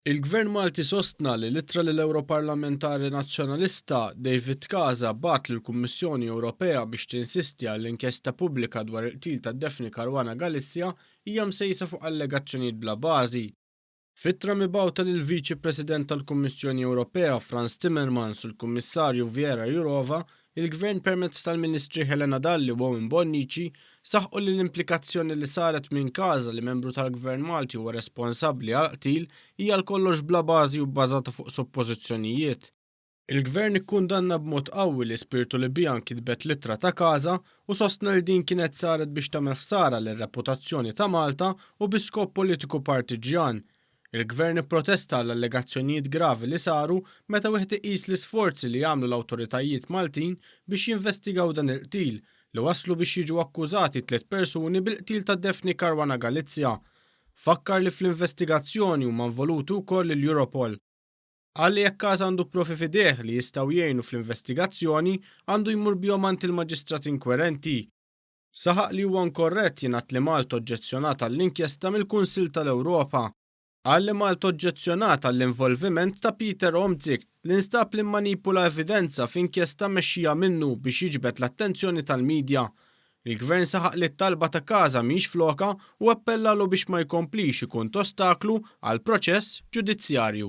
Il-Gvern Malti sostna li l-ittra li l-Ewroparlamentari Nazzjonalista David Casa bagħat lill-Kummissjoni Ewropea biex tinsisti għal inkjesta pubblika dwar il-qtil ta' Daphne Caruana Galizia hija msejsa fuq allegazzjonijiet bla bażi. F'ittra mibgħuta lill-Viċi President tal-Kummissjoni Ewropea Frans Timmermans u l-Kummissarju Věra Jourová, il-Gvern permezz tal-Ministri Helena Dalli u Owen Bonnici saħqu li l-implikazzjoni li saret minn Casa li membru tal-Gvern Malti huwa responsabbli għall-qtil hija għal kollox bla bażi u bbażata fuq suppożizzjonijiet. Il-Gvern ikkundanna b'mod qawwi l-ispirtu li biha nkitbet l-ittra ta' Casa u sostna li din kienet saret biex tagħmel ħsara lir-reputazzjoni ta' Malta u bi skop politiku partiġġjan. Il-Gvern ipprotesta għall-allegazzjonijiet gravi li saru meta wieħed iqis l-isforzi li għamlu l-awtoritajiet Maltin biex jinvestigaw dan il-qtil li wasslu biex jiġu akkużati tliet persuni bil-qtil ta' Daphne Caruana Galizia. Fakkar li fl-investigazzjoni huma involuti wkoll il-Europol. Qal li jekk Casa għandu provi f'idejh li jistgħu jgħinu fl-investigazzjoni, għandu jmur bihom għand il-maġistrat inkwerenti. Saħaq li huwa inkorrett jingħad li Malta oġġezzjonat għall-inkjesta mill-Kunsill tal-Ewropa. Qal li Malta oġġezzjonat għall-involviment ta' Peter Omtzigt li nstab li mmanipula evidenza f'inkjesta mmexxija minnu biex jiġbed l-attenzjoni tal-midja. Il-Gvern saħaq li t-talba ta' Casa mhix flokha u appellalu biex ma jkomplix ikun t'ostaklu għall-proċess ġudizzjarju.